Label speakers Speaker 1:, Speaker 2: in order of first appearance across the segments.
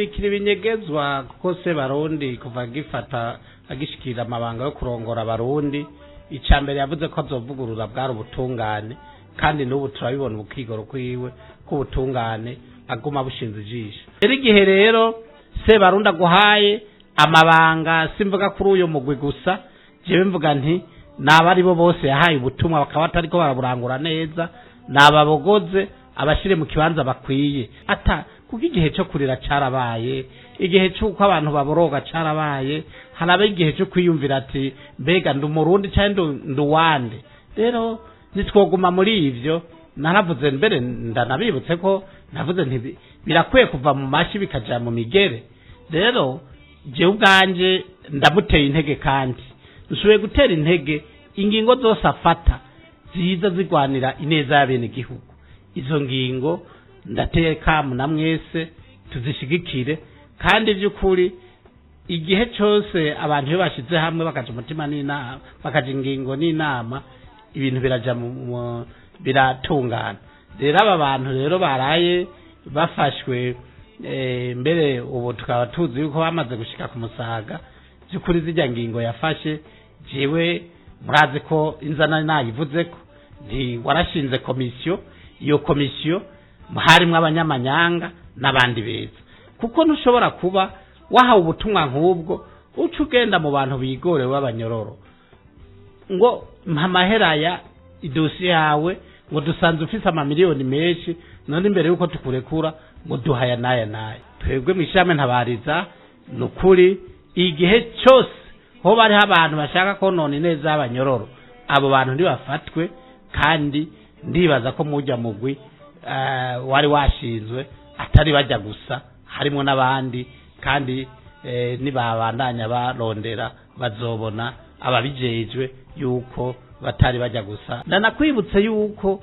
Speaker 1: Bikiri binyegezwa kuko se Barundi kuva gifata agishikira amabanga yo kurongora Abarundi, icya mbere yavuze ko azovugurura bwari ubutungane, kandi n'ubu turabibona ubukigoro kwiwe k'ubutungane aguma bushinze ijisho. Rero igihe rero se Barundi aguhaye amabanga, simvuga kuri uyo mugwi gusa, jewe mvuga nti naba ari bo bose yahaye ubutumwa bakaba batariko baraburangura neza, nababogoze abashire mu kibanza bakwiye. Ata kuko igihe cyo kurira carabaye, igihe cy'uko abantu baboroga carabaye, haraba igihe cyo kwiyumvira ati mbega ndi Umurundi canke ndi uwande. Rero nitwoguma muri ivyo. Naravuze mbere ndanabibutse ko navuze nti birakwiye kuva mu mashi bikaja mu migere. Rero jewe ubwanje ndamuteye intege, kandi nsubiye gutera intege ingingo zose afata ziza zigwanira ineza y'abenegihugu. Izo ngingo ndateye kamu na mwese tuzishigikire, kandi by'ukuri igihe cyose abantu iyo bashize hamwe bakaja umutima n'inama, bakaja ingingo n'inama, ibintu biraja biratungana. Rero aba bantu rero baraye bafashwe, mbere ubu tukaba tuzi yuko bamaze gushika ku Musaga, by'ukuri zijya ngingo yafashe, jewe murazi ko inzana nayivuze ko nti warashinze komisiyo, iyo komisiyo harimwo abanyamanyanga n'abandi beza, kuko ntushobora kuba wahawe ubutumwa nk'ubwo uca ugenda mu bantu bigorewe b'abanyororo ngo mpa amaheraya idosiye yawe, ngo dusanze ufise amamiliyoni menshi, none imbere yuko tukurekura ngo duhaya n'aya n'aya. Twebwe mu ishami Ntabariza, ni ukuri igihe cyose hoba hariho abantu bashaka konona ineza y'abanyororo, abo bantu ntibafatwe, kandi ndibaza ko mujya mugwi wari washinzwe atari bajya gusa, harimo n'abandi, kandi nibabandanya barondera bazobona ababijejwe yuko batari bajya gusa. Ndanakwibutse yuko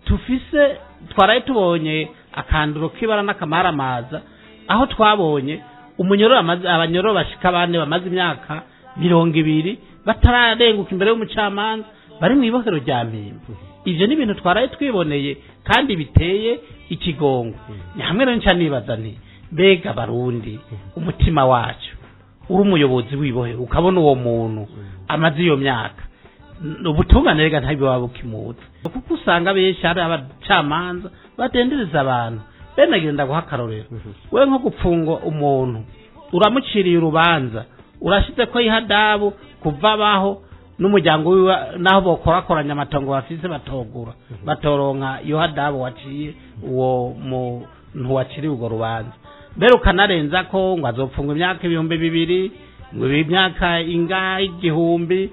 Speaker 1: tufise twaraye tubonye akanduro k'ibara n'akamaramaza, aho twabonye umunyororo abanyororo bashika bane bamaze imyaka 20 batararenguka imbere y'umucamanza, bari mu ibohero rya Mpimba. Ivyo ni ibintu twaraye twiboneye kandi biteye ikigongo. Ni hamwe rero nca nibaza nti mbega Barundi, umutima wacu uri umuyobozi w'ibohero ukabona uwo muntu amaze iyo myaka, ubutungane rega ntabiba bukimuza, kuko usanga benshi ari abacamanza badendereza abantu. Bene genda guha akarorero, we nko gupfunga umuntu uramuciriye urubanza, urashize ko ihadabu kuva baho n'umuryango wiwe naho bokorakoranya amatongo bafise batogura batoronka iyo hadabu waciye uwo muntu waciriye urwo rubanza, mbere ukanarenza ko ngo azopfungwa imyaka 2000, ngo imyaka inga 1000,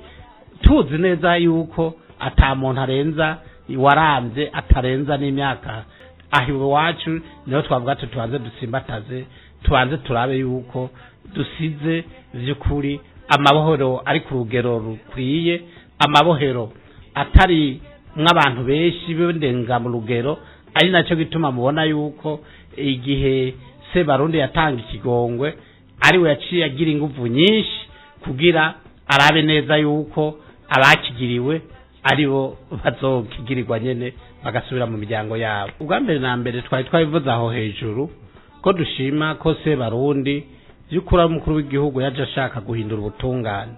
Speaker 1: tuzi neza yuko ata muntu arenza waramvye atarenza n'imyaka. Aho iwacu niho twavuga tuti tubanze dusimbataze, tubanze turabe yuko dusize vy'ukuri amabohero ari ku rugero rukwiye, amabohero atari mw'abantu benshi bendenga mu rugero. Ari nacyo gituma mubona yuko igihe se Barundi yatanga ikigongwe ari we yaciye agira inguvu nyinshi kugira arabe neza yuko abakigiriwe aribo bazokigirirwa nyene bagasubira mu miryango yabo. Ubwa mbere na mbere twari twabivuze aho hejuru ko dushima ko se Barundi by'ukuri ari umukuru w'igihugu yaje ashaka guhindura ubutungane,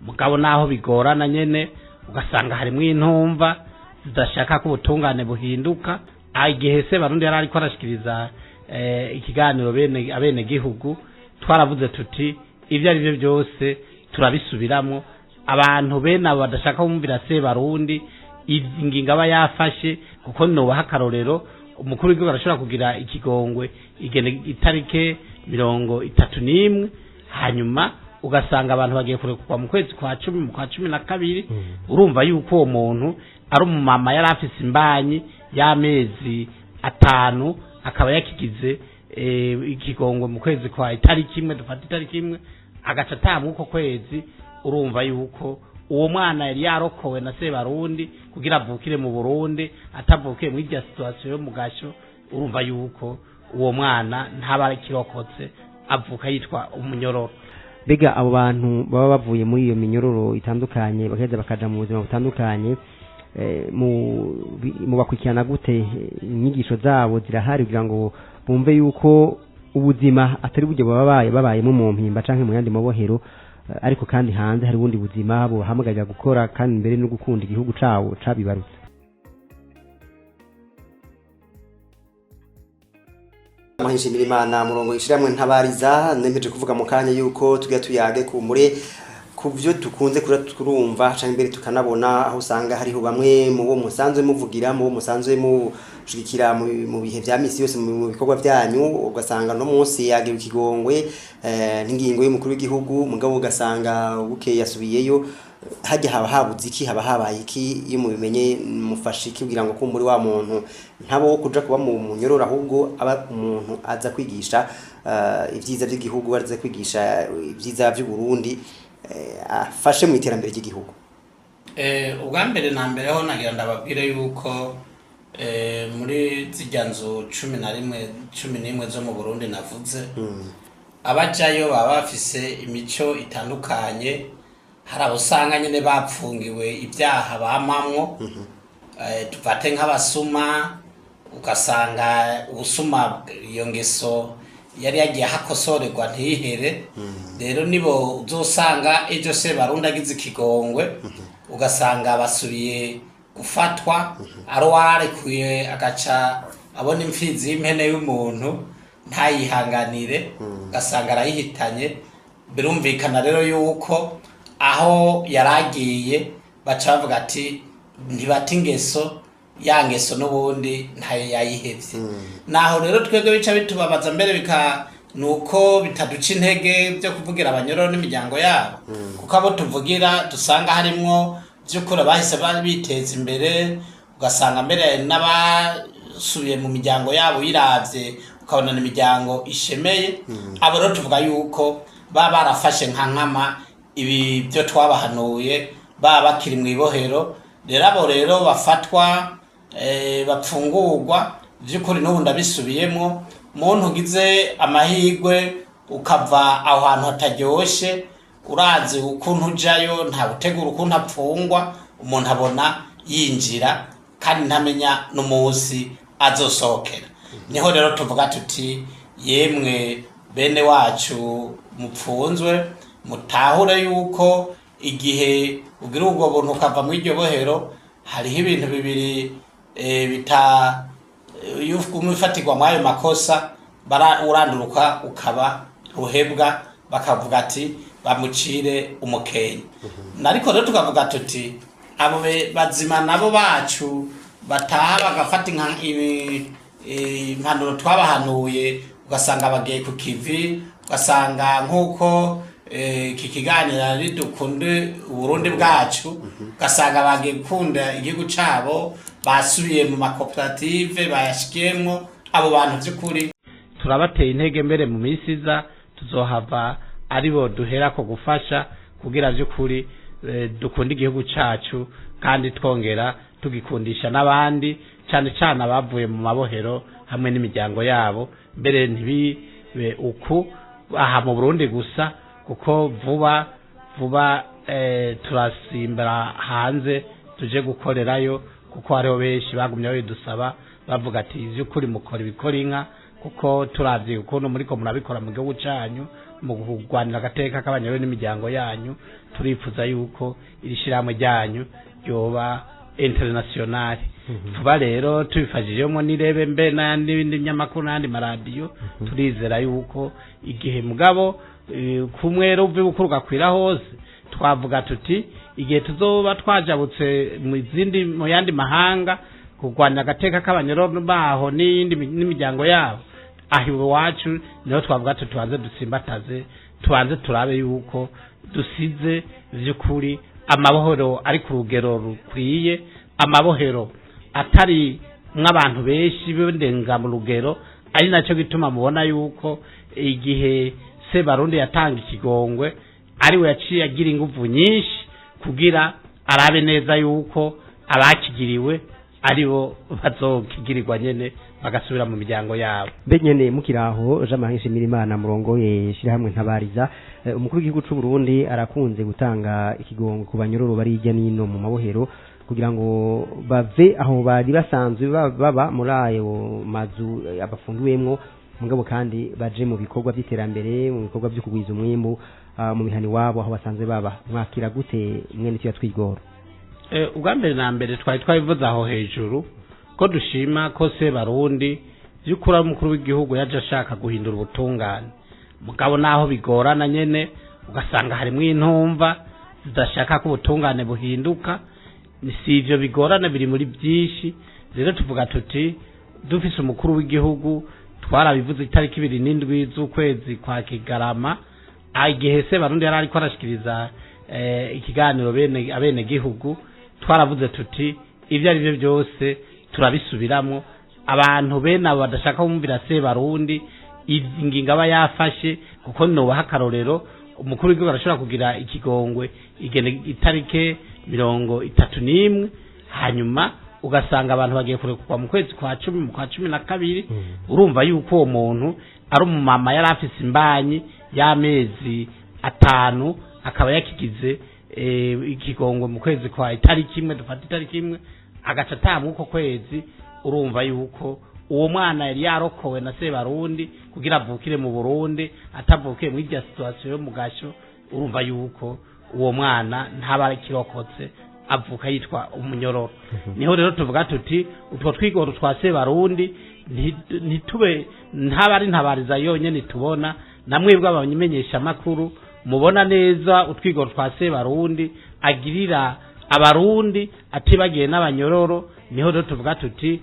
Speaker 1: mugabo naho bigorana nyene ugasanga harimwo intumva zidashaka ko ubutungane buhinduka. Igihe se Barundi yari ariko arashikiriza ikiganiro bene abene gihugu, twaravuze tuti ibyo ari byo byose turabisubiramwo, abantu bene abo badashaka kumvira se Barundi ingingo aba yafashe, kuko nubaha akarorero umukuru w'igihugu arashobora kugira ikigongwe igene itarike 31, hanyuma ugasanga abantu bagiye kurekurwa mu kwezi kwa 10, mu kwa 12. Urumva yuko uwo muntu ari umumama yari afise imbanyi y'amezi 5, akaba yakigize ikigongwe mu kwezi kwa itariki imwe, dufata itariki imwe agaca atamwa uko kwezi. Urumva yuko uwo mwana yari yarokowe na Sebarundi kugira avukire mu Burundi, atavukiye muri irya situation yo mu gasho, urumva yuko uwo mwana ntaba akirokotse, avuka yitwa umunyororo.
Speaker 2: Mbega abo bantu baba bavuye muri iyo minyororo itandukanye bagaheza bakaja mu buzima butandukanye, mu bakurikirana gute? Inyigisho zabo zirahari kugira ngo bumve yuko Ubuzima atari buryo baba babayemo mu mpimba canke mu yandi mabohero, ariko kandi hanze hari ubundi buzima buhamagarira gukora kandi mbere no gukunda igihugu cawo cabibarutse.
Speaker 3: Nshimira Imana murongo ishiramwe Ntabariza, nemeje kuvuga mu kanya yuko tugira tuyage kumure ku byo dukunze kurumva canke imbere tukanabona, aho usanga hariho bamwe mu bo musanzwe muvugira, mu bo musanzwe mushigikira mu bihe vya misi yose mu bikorwa vyanyu, ugasanga no munsi yagira ikigongwe n'ingingo y'umukuru w'igihugu, mugabo ugasanga buke yasubiyeyo. Hajya haba habuze iki, haba habaye iki? Iyo mubimenye mufashe iki kugira ngo kumbure wa muntu ntabo kuja kuba mu munyororo, ahubwo aba umuntu aza kwigisha ibyiza by'igihugu, aza kwigisha ibyiza by'u Burundi, afashe mu iterambere ry'igihugu?
Speaker 1: Ubwa mbere na mbere ho nagira ndababwire yuko muri zirya nzu 11, 11 zo mu Burundi navuze, abajayo baba bafise imico itandukanye. Hari abo usanga nyine bapfungiwe ibyaha bamamwo, tufate nk'abasuma, ugasanga ubusuma iyo ngeso yari yagiye hakosorerwa ntihere. Rero nibo uzosanga ejo se barundi agize ikigongwe, ugasanga basubiye gufatwa, ari uwarekuye agaca abona imfizi y'impene y'umuntu ntayihanganire, ugasanga arayihitanye. Birumvikana rero yuko aho yaragiye baca bavuga ati ntibata ingeso, ya ngeso n'ubundi ntayo yayihevye. Naho rero twebwe bica bitubabaza mbere bika nuko bitaduca intege byo kuvugira abanyororo n'imiryango yabo, kuko abo tuvugira dusanga harimwo by'ukuri bahise biteza imbere, ugasanga mbere n'abasubiye mu miryango yabo uyiravye ukabona ni imiryango ishemeye. Abo rero tuvuga yuko baba barafashe nka nkama ibi byo twabahanuye baba bakiri mu ibohero. Rero abo rero bafatwa, bapfungurwa, by'ukuri n'ubu ndabisubiyemo, muntu ugize amahirwe ukava aho hantu hataryoshe, urazi ukuntu ujayo, nta gutegura ukuntu apfungwa, umuntu abona yinjira kandi ntamenya n'umunsi azosohokera. Niho rero tuvuga tuti yemwe bene wacu mupfunzwe, mutahure yuko igihe ugira ubwo buntu ukava mu iryo bohero, hariho ibintu bibiri bita iyo ufatirwa muri ayo makosa, uranduruka ukaba ruhebwa, bakavuga ati bamucire umukenke. Ariko rero tukavuga tuti abo bazima nabo bacu bataha bagafata impanuro twabahanuye, ugasanga bagiye ku kivi, ugasanga nk'uko iki kiganiro ari dukunde Uburundi bwacu, ugasanga bagiye gukunda igihugu cabo, basubiye mu makoperative bayashikiyemwo. Abo bantu by'ukuri turabateye intege, mbere mu minsi iza tuzohava aribo duhera ko gufasha kugira by'ukuri dukunde igihugu cacu, kandi twongera tugikundisha n'abandi, cyane cyane abavuye mu mabohero hamwe n'imiryango yabo. Mbere ntibibe uku aha mu Burundi gusa, kuko vuba vuba turasimbara hanze tuje gukorerayo, kuko hariho benshi bagumye babidusaba bavuga ati ivy'ukuri mukora ibikora inka, kuko turavye ukuntu muriko murabikora mu gihugu canyu mu kurwanira agateka k'abanyagihugu n'imiryango yanyu, turifuza yuko iri shirahamwe ryanyu ryoba international. Vuba rero tubifashijemo n'irebe mbe n'ibindi binyamakuru n'ayandi maradiyo, turizera yuko igihe mugabo kumwe ruvi bukuru gakwira hose, twavuga tuti igihe tuzoba twajabutse mu zindi mu yandi mahanga kurwanya agateka k'abanyororo baho n'iyindi n'imiryango yabo, aho iwacu niho twavuga tuti tubanze dusimbataze, tubanze turabe yuko dusize vy'ukuri amabohero ari ku rugero rukwiye, amabohero atari mw'abantu benshi bendenga mu rugero. Ari nacyo gituma mubona yuko igihe Sebarundi yatanga ikigongwe ariwe yaciye agira inguvu nyinshi kugira arabe neza yuko abakigiriwe aribo bazokigirirwa nyene bagasubira mu miryango yabo.
Speaker 2: Mbe nyene mukiraho, Jean Marie Nshimirimana murongoye shirahamwe Ntabariza, umukuru w'igihugu c'u Burundi arakunze gutanga ikigongo ku banyororo bari hirya n'ino mu mabohero kugira ngo bave aho bari basanzwe baba muri ayo mazu abafungiwemwo, Mugabo kandi baje mu bikorwa by'iterambere, mu bikorwa byo kugwiza umwimbu mu mihani wabo aho basanzwe baba. Mwakira gute mwene tuya twigoro?
Speaker 1: Ubwa mbere na mbere twari twabivuze aho hejuru ko dushima ko Sebarundi by'ukuri ari umukuru w'igihugu yaje ashaka guhindura ubutungane, mugabo naho bigorana nyene ugasanga harimwo intumva zidashaka ko ubutungane buhinduka. Si ivyo bigorana, biri muri byinshi. Rero tuvuga tuti dufise umukuru w'igihugu, twarabivuze itariki 27 z'ukwezi kwa Kigarama, igihe Sebarundi yari ariko arashikiriza ikiganiro bene abene gihugu, twaravuze tuti ibyo ari byo byose turabisubiramwo. Abantu bene abo badashaka kumvira Sebarundi ingingo aba yafashe, kuko nubaha akarorero, umukuru w'igihugu arashobora kugira ikigongwe igene itarike 31, hanyuma ugasanga abantu bagiye kurekurwa mu kwezi kwa 10, mu kwa 12. Urumva yuko uwo muntu ari umumama yari afise imbanyi y'amezi 5, akaba yakigize ikigongwe mu kwezi kwa itariki imwe, dufata itariki imwe, agaca atamwa uko kwezi. Urumva yuko uwo mwana yari yarokowe na Sebarundi kugira avukire mu Burundi, atavukiye muri irya situation yo mu gasho. Urumva yuko uwo mwana ntaba akirokotse, avuka yitwa umunyororo. Niho rero tuvuga tuti utwo twigoro twa Sebarundi ntitube ntaba ari ntabariza yonyene tubona, namwebwe abamenyesha amakuru mubona neza utwigoro twa Sebarundi agirira abarundi atibagiye n'abanyororo. Niho rero tuvuga tuti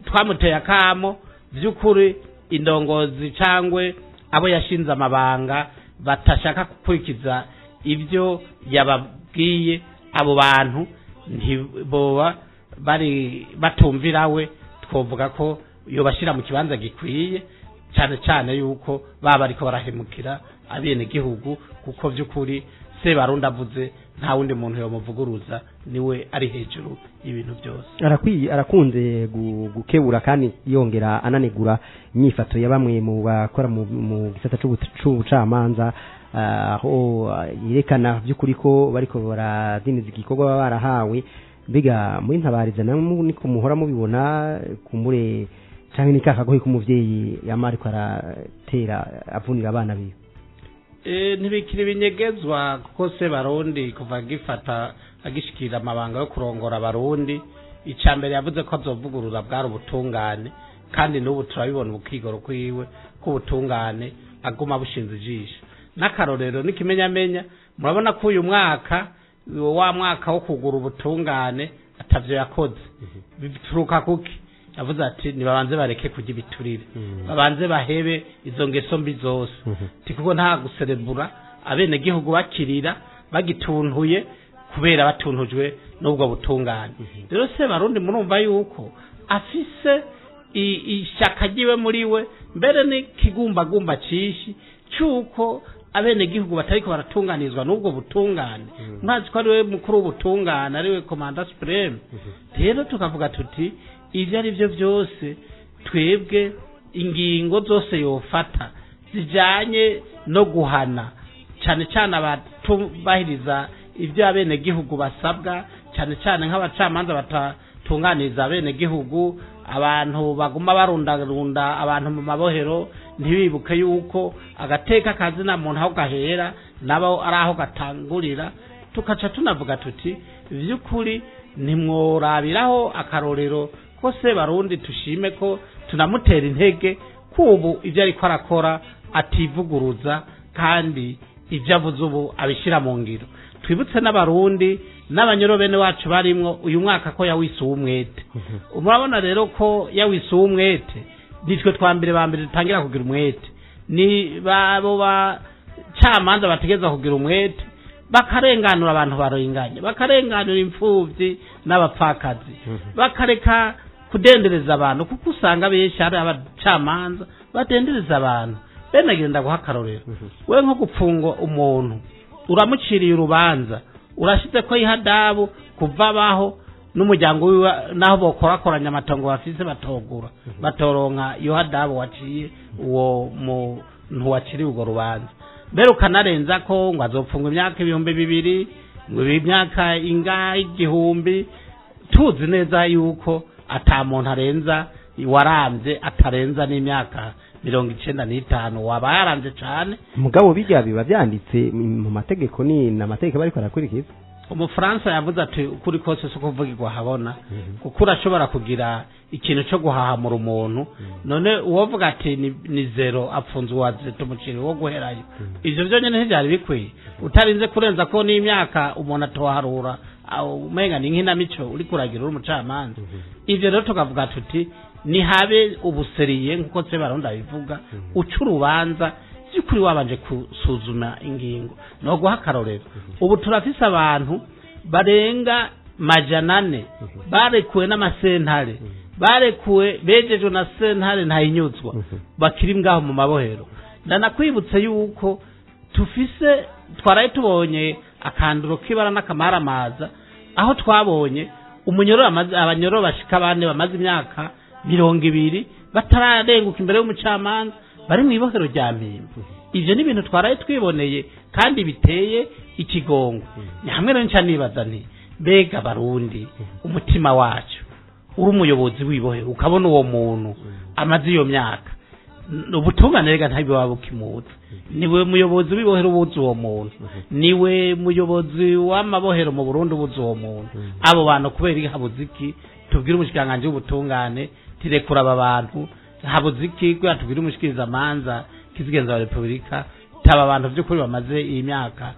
Speaker 1: twamuteye akamo by'ukuri indongozi cangwe abo yashinze amabanga batashaka gukurikiza ibyo yababwiye, abo bantu ntiboba bari batumvira we, twovuga ko yobashira mu kibanza gikwiye, cyane cyane yuko baba ariko barahemukira abene gihugu, kuko by'ukuri Sebarundi avuze nta wundi muntu yomuvuguruza, niwe ari hejuru y'ibintu byose.
Speaker 2: Arakwiye, arakunze gukebura kandi yongera ananegura inyifato ya bamwe mu bakora mu gisata c'ubucamanza, aho yerekana by'ukuri ko bariko baradiniza igikorwa baba barahawe. Mbega muri ntabariza namwe niko muhora mubibona kumure, canke ni kakagohe k'umuvyeyi yama ariko aratera avunira abana biwe?
Speaker 1: Ntibikiri binyegezwa, kuko Sebarundi kuva agifata agishikira amabanga yo kurongora abarundi, icya mbere yavuze ko azovugurura bwari ubutungane, kandi n'ubu turabibona ubukigoro kwiwe k'ubutungane aguma bushinze ijisho. N'akarorero n'ikimenyamenya, murabona ko uyu mwaka wa mwaka wo kugura ubutungane atavyo yakoze. Bituruka kuki? Yavuze ati nibabanze bareke kurya ibiturire, babanze bahebe izo ngeso mbi zose, ti kuko nta guserebura abenegihugu bakirira bagituntuye kubera batuntujwe n'ubwo butungane. Rero Sebarundi murumva yuko afise ishyaka ryiwe muri we, mbere n'ikigumbagumba cishi cy'uko abenegihugu batariko baratunganizwa n'ubwo butungane. Murazi ko ariwe mukuru w'ubutungane, ariwe commandant supreme. Rero tukavuga tuti ivyo ari byo byose, twebwe ingingo zose yofata zijanye no guhana cyane cyane abatubahiriza ibyo abenegihugu basabwa, cyane cyane nk'abacamanza batatunganiriza abenegihugu, abantu baguma barundarunda abantu mu mabohero, ntibibuke yuko agateka kazina muntu aho gahera nabo ari aho gatangurira. Tukaca tunavuga tuti by'ukuri ntimworabiraho akarorero ko Sebarundi tushime ko tunamutera intege kubu ibyo ariko arakora ativuguruza, kandi ibyo avuze ubu abishyira mu ngiro. Twibutse n'abarundi n'abanyoro bene wacu barimwo uyu mwaka ko yawise uw'umwete. Murabona rero ko yawise uw'umwete, nitwe twa mbere ba mbere dutangira kugira umwete, ni babo bacamanza bategereza kugira umwete, bakarenganura abantu barenganye, bakarenganura imfuvyi n'abapfakazi, bakareka kudendereza abantu, kuko usanga benshi ari abacamanza badendereza abantu. Bene agenda guha akarorero, we nko gupfungwa umuntu uramuciriye urubanza, urashize ko ihadabu kuva baho n'umuryango wiwe, naho bokorakoranya amatongo bafise batogura batoronka iyo hadabu waciye uwo muntu waciriye urwo rubanza. Mbere ukanarenza ko ngo azopfungwa imyaka 2000, ngo imyaka inga 1000, tuzi neza yuko ata muntu arenza waramvye atarenza n'imyaka 95 waba yaramvye cane.
Speaker 2: Mugabo bijya biba vyanditse mu mategeko, ni n'amategeko bariko arakurikiza.
Speaker 1: Umufaransa yavuze ati ukuri kose si ukuvugirwa habona, kuko urashobora kugira ikintu cyo guhahamura umuntu. None uwovuga ati ni zero apfunze uwa tumuciri wo guherayo, ivyo vyonyene ntivyari bikwiye, utarinze kurenza ko n'imyaka umuntu atoharura, umenga ni nk'inamico uri kuragira uri umucamanza. Ivyo rero tukavuga tuti nihabe ubuseriye nkuko se barundi bivuga, uca urubanza by'ukuri wabanje gusuzuma ingingo. No guha akarorero, ubu turafise abantu barenga 400 barekuwe n'amasentare, barekuwe bejejwe na sentare ntayinyuzwa, bakiri ngaho mu mabohero. Ndanakwibutse yuko tufise, twaraye tubonye akanduro k'ibara n'akamaramaza, aho twabonye umunyororo abanyororo bashika bane bamaze imyaka 20 batararenguka imbere y'umucamanza, bari mu ibohero rya Mpimba. Ivyo ni ibintu twaraye twiboneye kandi biteye ikigongo. Ni hamwe rero nca nibaza nti mbega Barundi, umutima wacu uri umuyobozi w'ibohero ukabona uwo muntu amaze iyo myaka, ubutungane rega ntabiba bukimuzi. Niwe muyobozi w'ibohero ubuzi uwo muntu, niwe muyobozi w'amabohero mu Burundi ubuzi uwo muntu. Abo bantu kubera habuze iki? Tubwire umushikiranganji w'ubutungane tirekura aba bantu. Habuze iki kubera tubwire umushikirizamanza kizigenza wa Repubulika taba abantu by'ukuri bamaze iyi myaka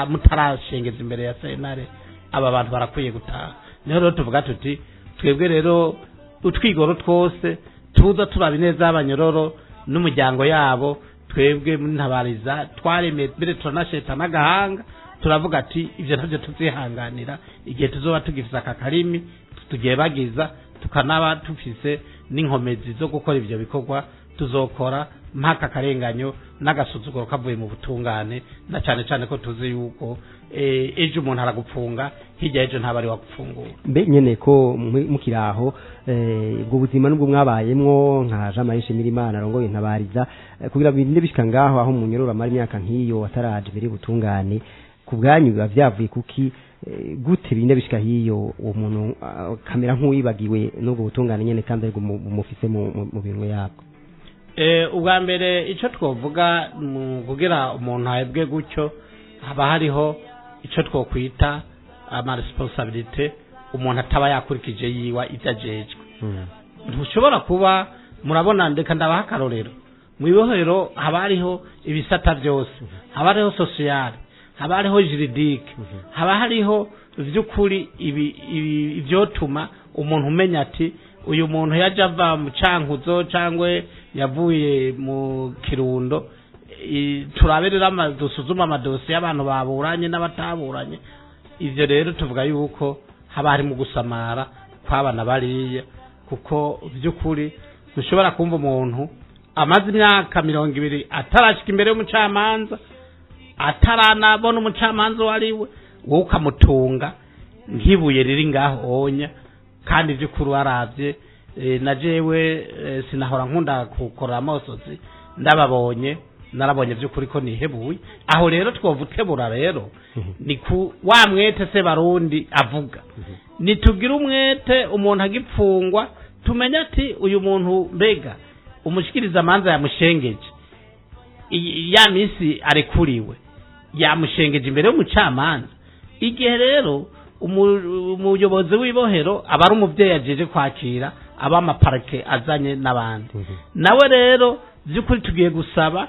Speaker 1: mutarashengeza imbere ya sentare, aba bantu barakwiye gutaha. Niho rero tuvuga tuti twebwe rero utwigoro twose tuza turaba ineza y'abanyororo n'umuryango yabo, twebwe muri Ntabariza twaremeye mbere turanasheta n'agahanga, turavuga ati ivyo ntavyo tuzihanganira igihe tuzoba tugifise aka karimi tugiye bagiza, tukanaba tufise n'inkomezi zo gukora ivyo bikorwa, tuzokora mpaka akarenganyo n'agasuzuguro kavuye mu butungane, na cane cane ko tuzi yuko ejo umuntu aragupfunga, hirya ejo ntabari wagupfungura.
Speaker 2: Mbe nyene ko mukiraho ubwo buzima nubwo mwabayemwo nka Jean Marie Nshimirimana arongoye Ntabariza, kugira birinde bishika ngaho aho umunyororo amara imyaka nk'iyo ataraje imbere y'ubutungane, ku bwanyu biba vyavuye kuki? Gute birinde bishika hiyo uwo muntu kamera nk'uwibagiwe n'ubwo butungane nyene kandi ariko mufise mu bintu yabwo?
Speaker 1: Ubwa mbere ico twovuga mu kugira umuntu ahebwe gutyo, haba hariho ico twokwita ama responsabilité umuntu ataba yakurikije yiwa ivyo ajejwe. Ntushobora kuba, murabona, ndeka ndabaha akarorero, mu ibohero haba hariho ibisata byose, haba hariho social, haba hariho juridique, haba hariho vy'ukuri ivyotuma umuntu umenya ati uyu muntu yaje ava mu Cankuzo cangwe yavuye mu Kirundo. Turabe rero dusuzuma amadosiye y'abantu baburanye n'abataburanye. Ivyo rero tuvuga yuko haba hari mu gusamara kw'abana bariya, kuko vy'ukuri ntushobora kumva umuntu amaze imyaka 20 atarashika imbere y'umucamanza, ataranabona umucamanza uwo ari we, wowe ukamutunga nk'ibuye riri ngaho onya. Kandi vy'ukuri waravye, na jewe sinahora nkunda gukora amosozi, ndababonye narabonye vy'ukuri ko nihebuye. Aho rero twovukebura rero ni ku wa mwete se Barundi avuga, nitugira umwete umuntu agipfungwa tumenye ati uyu muntu mbega umushikiriza amanza yamushengeje ya misi arekuriwe, yamushengeje imbere y'umucamanza. Igihe rero umuyobozi w'ibohero aba ari umuvyeyi ajeje kwakira abamaparike azanye n'abandi, nawe rero by'ukuri tugiye gusaba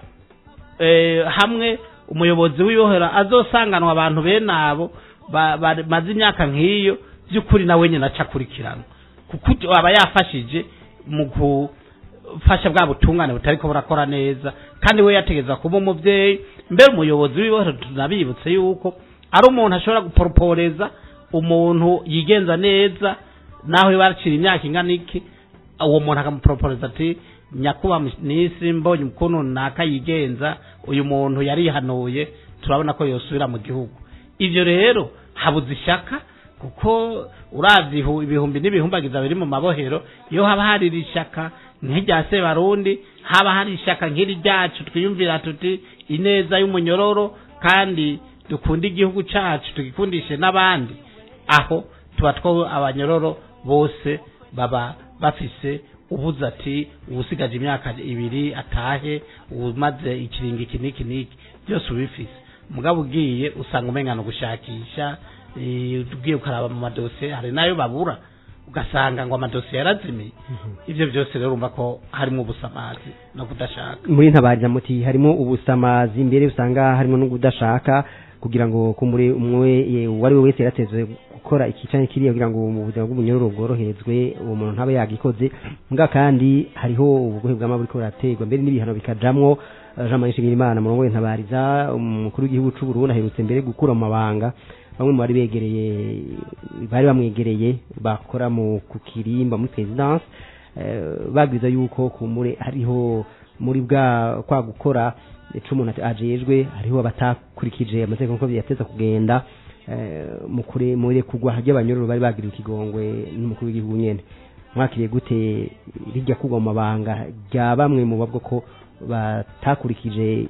Speaker 1: hamwe umuyobozi w'ibohero azosanganwa abantu bene abo bamaze imyaka nk'iyo, by'ukuri nawe nyine aca akurikirana, kuko aba yafashije mu gufasha bwa butungane butariko burakora neza, kandi we yategeza kuba umuvyeyi. Mbere umuyobozi w'ibohero tunabibutse yuko ari umuntu ashobora guporoporeza umuntu yigenza neza, naho baracira imyaka ingana iki, uwo muntu akamuporoporeza ati nyakuba nisi mbonye ukuntu naka yigenza, uyu muntu yarihanuye, turabona ko yosubira mu gihugu. Ivyo rero habuze ishaka, kuko uravye ibihumbi n'ibihumbagiza biri mu mabohero, iyo haba hari ishaka nk'irya Sebarundi, haba hari ishaka nk'iri ryacu, twiyumvira tuti ineza y'umunyororo kandi dukunda igihugu cacu tugikundishe n'abandi, aho tuba two abanyororo bose baba bafise Ubuze ati uwusigaje imyaka 2 atahe, umaze ikiringo iki n'iki n'iki, byose ubifise. Mugabo ugiye usanga umengana gushakisha, ugiye ukaraba mu madosiye hari nayo babura, ugasanga ngo amadosiye yarazimiye. Ivyo byose rero urumva ko harimo ubusamazi no kudashaka.
Speaker 2: Muri Ntabariza muti harimo ubusamazi, mbere usanga harimo no kudashaka kugira ngo kumure umwe uwari we wese yaratezwe gukora iki canke kiriya kugira ngo mu buzima bw'umunyororo bworoherezwe, uwo muntu ntabe yagikoze. Mbwa kandi hariho ubugohe bwama buriko buraterwa, mbere n'ibihano bikajamwo. Jean Marie Nshimirimana murongo Ntabariza, umukuru w'igihugu c'u Burundi aherutse mbere gukura mu mabanga bamwe mu bari begereye, bari bamwegereye bakora mu kukirimba muri presidence, babwiza yuko kumure hariho muri bwa kwa gukora ico umuntu ajejwe, hariho abatakurikije amategeko nko byateza kugenda, mukure muri kugwa ry'abanyororo bari bagiriwe ikigongwe n'umukuru w'igihugu nyene. Mwakiriye gute rijya kugwa mu mabanga rya bamwe mu babwo ko batakurikije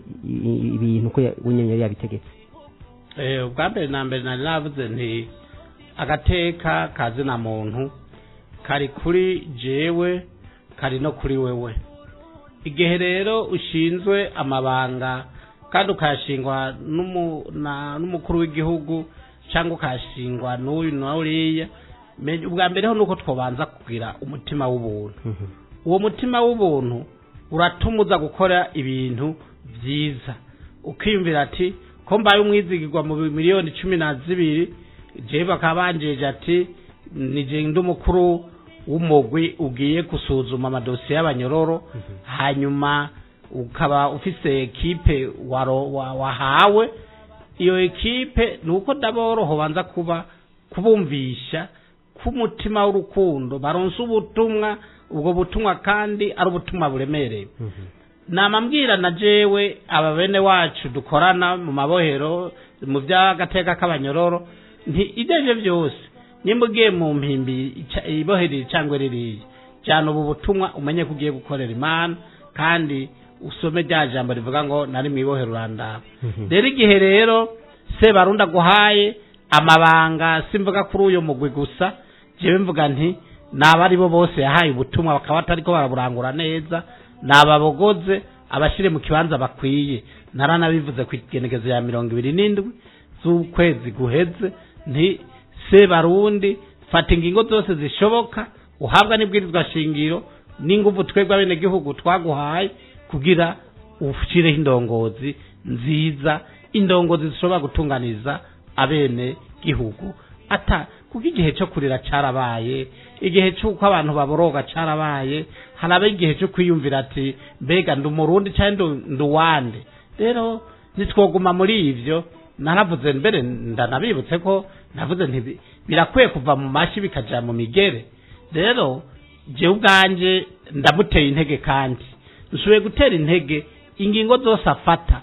Speaker 2: ibintu ko nyene yari yabitegetse?
Speaker 1: Ubwa mbere na mbere nari navuze nti agateka kazina muntu kari kuri jewe, kari no kuri wewe. Igihe rero ushinzwe amabanga kandi ukayashingwa n'umukuru w'igihugu cyangwa ukayashingwa n'uyu na uriya, ubwa mbere ho nuko twobanza kugira umutima w'ubuntu. Uwo mutima w'ubuntu uratumuza gukora ibintu byiza, ukiyumvira ati ko mbaye umwizigirwa mu miliyoni 12, jewe bakaba banjeje ati nije ndi umukuru w'umugwi ugiye gusuzuma amadosiye y'abanyororo, hanyuma ukaba ufise ekipe wahawe. Iyo ekipe nuko ndaboroho banza kuba kubumvisha k'umutima w'urukundo, baronse ubutumwa, ubwo butumwa kandi ari ubutumwa buremereye. Namambwira na jewe aba bene wacu dukorana mu mabohero mu by'agateka k'abanyororo nti ibyo byose nimba ugiye mu mpimbi ibohereye cyangwa ririya, jana ubu butumwa umenye ko ugiye gukorera Imana, kandi usome rya jambo rivuga ngo nari mu ibohero urandaba. Rero igihe rero Sebarundi aguhaye amabanga, simvuga kuri uyu mugwi gusa, jewe mvuga nti naba ari bo bose yahaye ubutumwa bakaba batariko baraburangura neza, nababogoze abashire mu kibanza bakwiye. Naranabivuze ku igenekezo ya 27 z'ukwezi guheze nti Sebarundi fata ingingo zose zishoboka uhabwa n'ibwirizwa shingiro n'inguvu twebwe abenegihugu twaguhaye kugira ushireho indongozi nziza, indongozi zishobora gutunganiza abene gihugu. Ata kuko igihe cyo kurira carabaye, igihe cy'uko abantu baboroga carabaye, harabe igihe cyo kwiyumvira ati mbega ndi umurundi cyangwa ndi uwande. Rero nitwoguma muri ivyo. Naravuze mbere ndanabibutse ko navuze nti birakwiye kuva mu mashi bikaja mu migere. Rero je ubwanje ndamuteye intege, kandi nsubiye gutera intege ingingo zose afata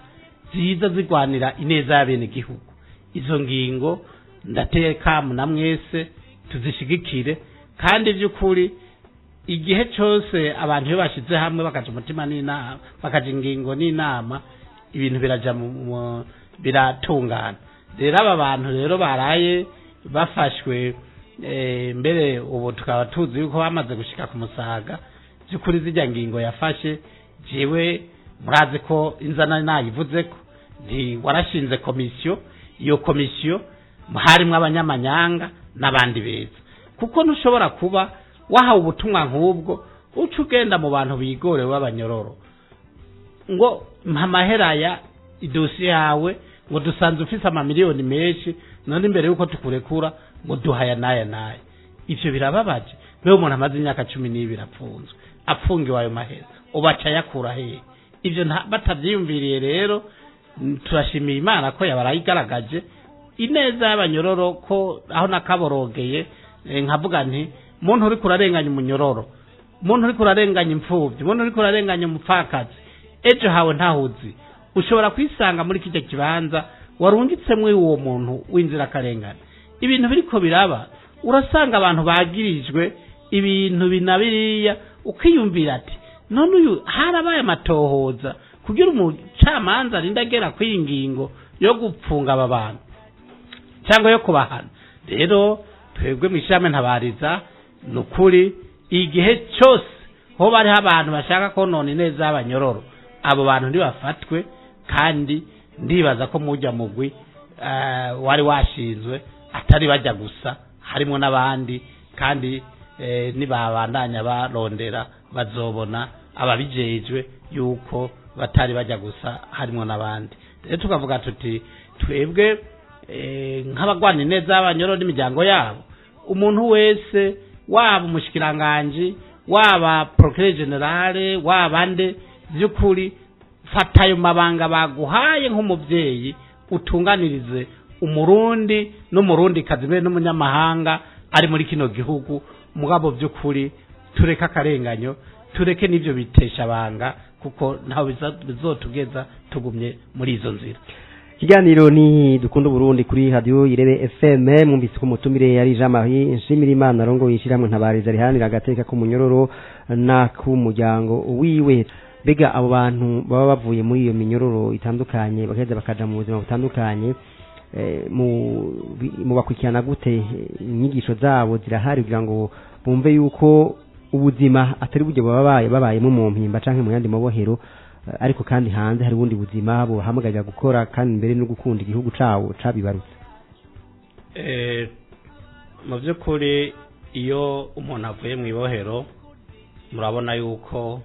Speaker 1: ziza zigwanira ineza y'abene gihugu. Izo ngingo ndateye kamu na mwese tuzishigikire, kandi by'ukuri igihe cyose abantu iyo bashize hamwe bakaja umutima n'inama, bakaja ingingo n'inama, ibintu biraja biratungana. Rero aba bantu rero baraye bafashwe, mbere ubu tukaba tuzi yuko bamaze gushika ku Musaga, by'ukuri zijya ngingo yafashe, jewe murazi ko inzana nayivuze ko nti warashinze komisiyo, iyo komisiyo harimwo abanyamanyanga n'abandi beza, kuko ntushobora kuba wahawe ubutumwa nk'ubwo uca ugenda mu bantu bigorewe b'abanyororo ngo mpamaheraya idosiye yawe ngo dusanze ufise amamiliyoni menshi, none imbere yuko tukurekura ngo duhaya naya naya. Ivyo birababaje. Wewe umuntu amaze imyaka 12 apfunzwe, apfungiwe ayo mahera ubaca yakura hehe? Ivyo batavyiyumviriye. Rero turashimiye Imana ko yabarayigaragaje ineza y'abanyororo, ko aho nakaborogeye nkavuga nti muntu uri kurarenganya umunyororo, muntu uri kurarenganya imfuvyi, muntu uri kurarenganya umupfakazi, ejo hawe ntahuzi ushobora kwisanga muri kijya kibanza warungitsemwo uwo muntu w'inzirakarengane. Ibintu biriko biraba, urasanga abantu bagirijwe ibintu binabiriya, ukiyumvira ati none uyu harabaye amatohoza kugira umucamanza arinda agera kuri iyi ngingo yo gupfunga aba bantu cyangwa yo kubahana. Rero twebwe mu ishami Ntabariza ni ukuri igihe cyose Hoba hariho abantu bashaka konona ineza y'abanyororo, abo bantu ntibafatwe. Kandi ndibaza ko mujya mugwi wari washinzwe atari bajya gusa, harimo n'abandi, kandi nibabandanya barondera bazobona ababijejwe yuko batari bajya gusa, harimo n'abandi. Rero tukavuga tuti twebwe nk'abagwana ineza y'abanyororo n'imiryango yabo, umuntu wese, waba umushikiranganji, waba procureur général, waba nde, by'ukuri fata ayo mabanga baguhaye nk'umubyeyi, utunganirize Umurundi n'Umurundi kazi be n'umunyamahanga ari muri kino gihugu. Mugabo by'ukuri tureke akarenganyo, tureke n'ibyo bitesha abanga, kuko ntaho bizotugeza tugumye muri izo nzira.
Speaker 2: Ikiganiro ni Dukunda Burundi kuri Radio Irebe FM. Mwumvise ko umutumire yari Jean Marie Nshimirimana, arongoye ishyirahamwe Ntabariza riharanira agateka k'umunyororo n'ak'umuryango wiwe. Mbega abo bantu baba bavuye muri iyo minyororo itandukanye bagaheza bakaja mu buzima butandukanye, mu bakurikirana gute? Inyigisho zabo zirahari kugira ngo bumve yuko ubuzima atari buryo baba babayemo mu Mpimba canke mu yandi mabohero, ariko kandi hanze hari ubundi buzima buhamagarira gukora kandi mbere no gukunda igihugu cabo cabibarutse?
Speaker 1: Mu by'ukuri, iyo umuntu avuye mu ibohero, murabona yuko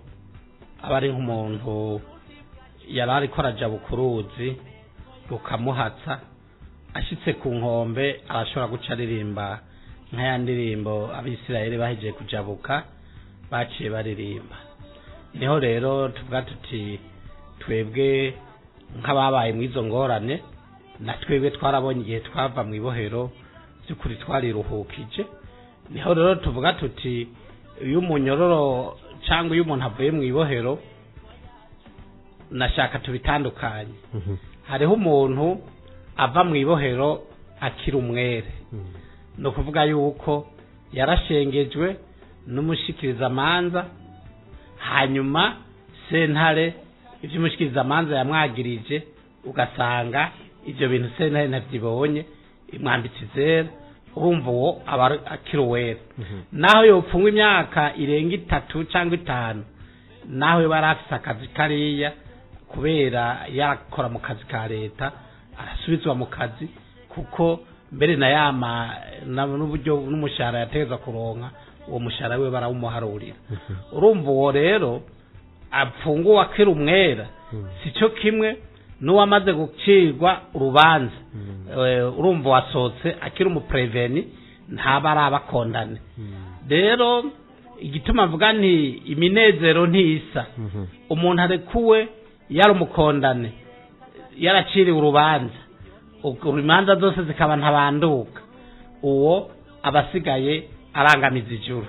Speaker 1: aba ari nk'umuntu yari ariko arajabuka uruzi rukamuhatsa, ashitse ku nkombe arashobora guca aririmba nka ya ndirimbo Abisirayeli bahejeje kujabuka baciye baririmba. Niho rero tuvuga tuti twebwe nk'ababaye mu izo ngorane, na twebwe twarabonye igihe twava mu ibohero, by'ukuri twariruhukije. Niho rero tuvuga tuti iyo umunyororo cyangwa iyo umuntu avuye mu ibohero, nashaka tubitandukanye. Hariho umuntu ava mu ibohero akiri umwere, ni ukuvuga yuko yarashengejwe n'umushikirizamanza, hanyuma sentare ibyo umushikirizamanza yamwagirije ugasanga ibyo bintu sentare ntabyibonye, imwambitse izera. Urumva uwo aba akiri uwera, naho yopfungwa imyaka irenga 3 cyangwa 5, naho yoba yari afise akazi kariya, kubera yakora mu kazi ka leta, arasubizwa mu kazi, kuko mbere na yama n'uburyo n'umushahara yategeza kuronka, uwo mushahara we barawumuharurira. Urumva uwo rero apfunguwe akiri umwera si cyo kimwe n'uwamaze gucirwa urubanza. Urumva wasohotse akiri umu prévenu, ntaba araba condamné. Rero igituma mvuga nti iminezero ntisa, umuntu arekuwe yari umu condamné, yaraciriwe urubanza, imanza zose zikaba ntabanduka, uwo aba asigaye arangamiza ijuru,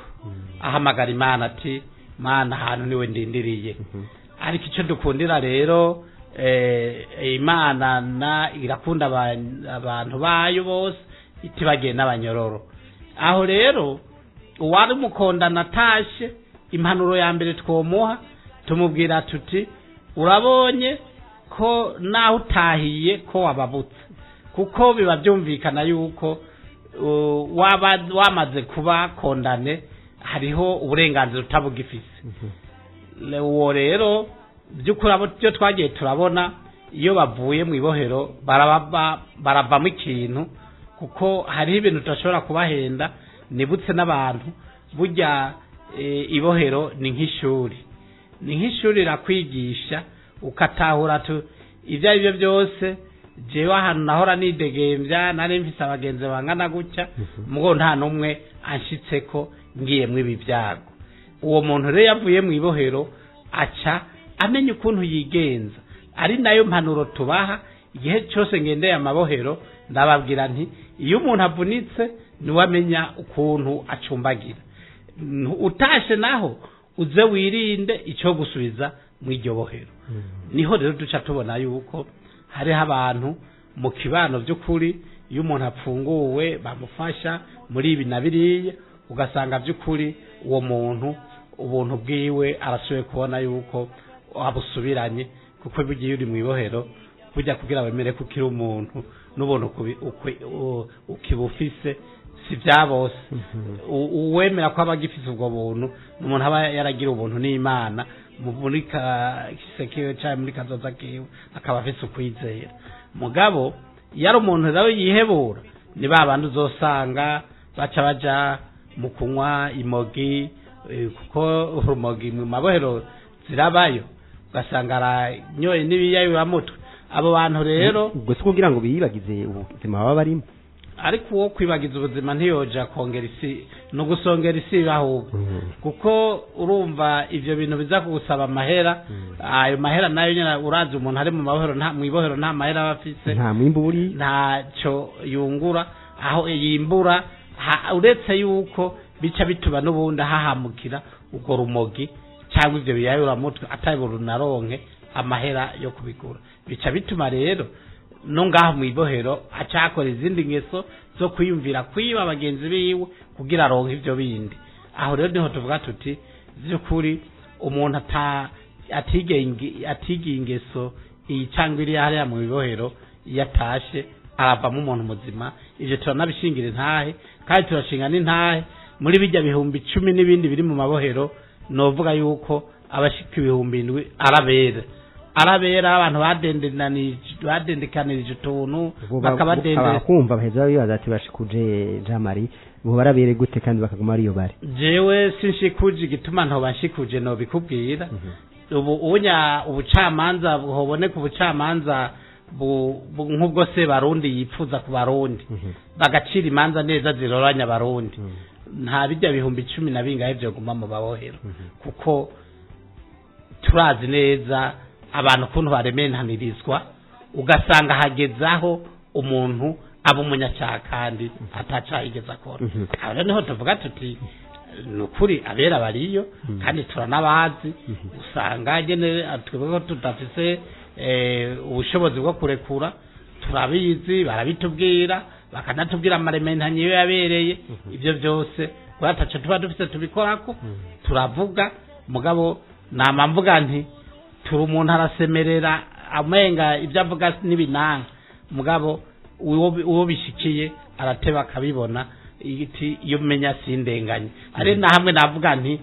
Speaker 1: ahamagara Imana ati: "Mana, ahantu niwe ndindiriye." Ariko icyo dukundira rero, Imana na irakunda abantu bayo bose, itibagiye n'abanyororo. Aho rero uwari umu condamné atashe, impanuro ya mbere twomuha, tumubwira tuti: "Urabonye ko naho utahiye ko wababutse," kuko biba byumvikana yuko waba wamaze kuba condamné, hariho uburenganzira utabugifise. Uwo rero by'ukuri abo byo twagiye turabona, iyo bavuye mu ibohero baravamo ikintu, kuko hariho ibintu tudashobora kubahenda. Nibutse n'abantu, burya ibohero ni nk'ishuri, ni nk'ishuri rirakwigisha ukatahura tu ibyo ari byo byose. Jewe ahantu nahora nidegembya, nari mfise abagenzi bangana gutya, mugo nta n'umwe anshitseko, ngiye ibi byago. Uwo muntu rero yavuye mu ibohero aca amenya ukuntu yigenza, ari nayo mpanuro tubaha. Igihe cyose ngendeye amabohero ndababwira nti: "Iyo umuntu avunitse niwe amenya ukuntu acumbagira." Utashe naho uze wirinde icyo gusubiza mu iryo bohero. Niho rero duca tubona yuko hariho abantu mu kibano, by'ukuri iyo umuntu apfunguwe bamufasha muri ibi na biriya, ugasanga by'ukuri uwo muntu ubuntu bwiwe arasubiye kubona yuko abusubiranye, kuko burya iyo uri mu ibohero, burya kugira wemere ko ukiri umuntu n'ubuntu ukiba ufise, Si bya bose. Uwemera ko aba agifise ubwo buntu ni umuntu aba yaragira ubuntu n'Imana muri kahise kiwe cyangwa muri kazoza kiwe, akaba afise ukwizera. Mugabo iyo ari umuntu rero yihebura, ni ba bandi uzosanga baca baja mu kunywa imogi, kuko urumogi mu mabohero zirabayo, ugasanga aranyoye n'ibiyayuramutwe. Abo bantu rero
Speaker 2: Ubwo si kugira ngo biyibagize ubuzima baba barimo?
Speaker 1: Ariko uwo kwibagiza ubuzima ntiyoja kongera isi, ni ugusongera isi ahubwo, kuko urumva ivyo bintu biza kugusaba amahera. Ayo mahera nayo nyene, urazi umuntu ari mu mabohero, nta mw'ibohero nta mahera aba afise.
Speaker 2: Nta mwimbu uri.
Speaker 1: Ntacyo yungura aho yimbura, uretse yuko bica bituma n'ubundi ahahamukira urwo rumogi cyangwa ivyo biyayuramutwe, atari burunaronke amahera yo kubigura. Bica bituma rero no ngaho mw'ibohero acakora izindi ngeso zo kwiyumvira kwiba bagenzi biwe kugira aronke ivyo bindi. Aho rero niho tuvuga tuti vy'ukuri umuntu atigiye ingeso iyi cyangwa iriya hariya mu bibohero, iyo atashe aravamo umuntu muzima. Ivyo turanabishingira intahe, kandi turashinga n'intahe muri bijya 10,000 n'ibindi biri mu mabohero. Novuga yuko abashika 7,000 arabera abantu badendekanirije utuntu bakabadendera.
Speaker 2: Abakumva baheza bibaza ati: "Bashikuje Jean Marie, bo barabere gute kandi bakaguma ariyo bari?"
Speaker 1: Jewe sinshikuje. Igituma ntoba nshikuje nobikubwira. Ubu unya ubucamanza hoboneka ubucamanza nk'ubwo se Barundi yipfuza ku Barundi, bagacira imanza neza ziroranya Abarundi, nta bijya 10,000 na bingahe vyoguma mu babohero, kuko turazi neza abantu ukuntu barementanirizwa, ugasanga hagezaho umuntu aba umunyacyaha kandi atacaha yigeze akora. Aho rero niho tuvuga tuti ni ukuri abera bariyo, kandi turanabazi. Usanga nyene twebwe ko tudafise ubushobozi bwo kurekura, turabizi, barabitubwira, bakanatubwira amarementanyo iyo yabereye. Ibyo byose kubera ataco tuba dufise tubikorako, turavuga. Mugabo nama mvuga nti turi umuntu arasemerera amenga ibyo avuga n'ibinanga, mugabo uwo bishikiye arateba akabibona, iti iyo menya sindenganye. Ari na hamwe navuga nti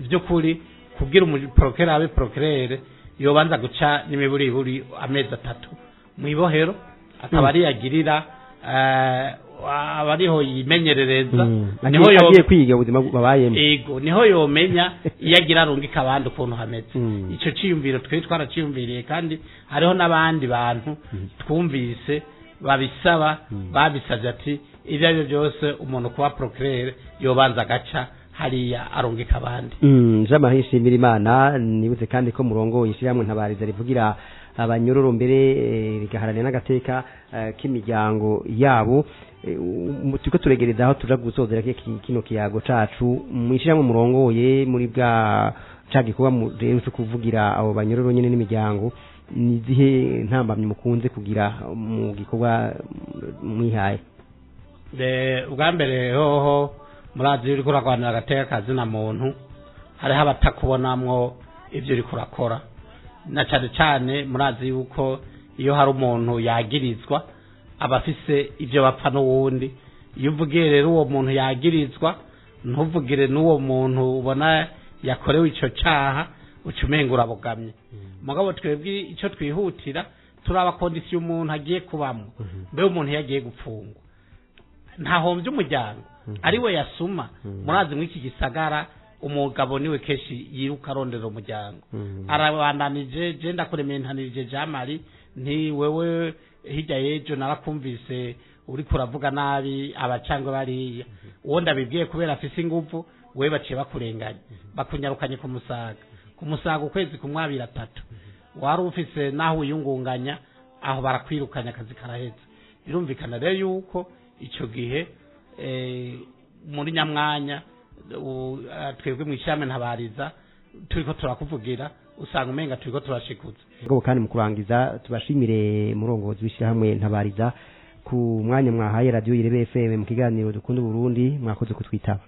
Speaker 1: by'ukuri kugira umuprocureur abe procureur, yobanza guca n'imiburiburi amezi 3 mw'ibohero, akaba ari yagirira aba ariho yimenyerereza.
Speaker 2: Niho agiye kwiga ubuzima babayemo.
Speaker 1: Ego, niho yomenya iyo agira arungika abandi ukuntu hameze. Ico ciyumviro twe twaraciyumviriye, kandi hariho n'abandi bantu twumvise babisaba, babisabye ati ibyo ari byo byose umuntu kuba procureur yobanza agaca hariya arungika abandi.
Speaker 2: Jean Marie Nshimirimana, nibutse kandi ko murongo ishyirahamwe Ntabariza rivugira abanyororo, mbere rigaharanira n'agateka k'imiryango yabo. Turiko turegereza aho tuja gusozera kino kiyago cacu. Mu ishyirahamwe murongoye, muri bwa ca gikorwa rero co kuvugira abo banyororo nyene n'imiryango, ni izihe ntambamyi mukunze kugira mu gikorwa mwihaye?
Speaker 1: Ubwa mbere hoho, murazi iyo uriko uragwanira agateka kazina muntu, hariho abatakubonamwo ivyo uriko urakora. Na cane cane murazi yuko iyo hari umuntu yagirizwa, aba afise ivyo bapfa n'uwundi. Iyo uvugiye rero uwo muntu yagirizwa, ntuvugire n'uwo muntu ubona yakorewe ico caha, uca umenga urabogamye. Mugabo twebwe ico twihutira, turaba conditions umuntu agiye kubamwo. Mbe umuntu iyo agiye gupfungwa ntahombye umuryango? Ari we yasuma. Murazi muri iki gisagara umugabo niwe kenshi yiruka arondera umuryango. Arabandanije: "Je ndakurementanirije Jean Marie, nti wewe hirya y'ejo narakumvise uriko uravuga nabi abacangwe bariya." Uwo ndabibwiye kubera afise inguvu, wewe baciye bakurenganya, bakunyarukanye ku Musaga. Ku Musaga ukwezi kumwe, abiri, atatu, wari ufise naho wiyungunganya, aho barakwirukanya, akazi karaheze. Birumvikana rero yuko ico gihe muri nyamwanya twebwe mu ishami Ntabariza turiko turakuvugira, usanga umenga turiko turashikuza.
Speaker 2: Ubwo kandi mu kurangiza, tubashimire murongozi w'ishyirahamwe Ntabariza ku mwanya mwahaye Radio Irebe FM mu kiganiro Dukunda Burundi. Mwakoze kutwitaba.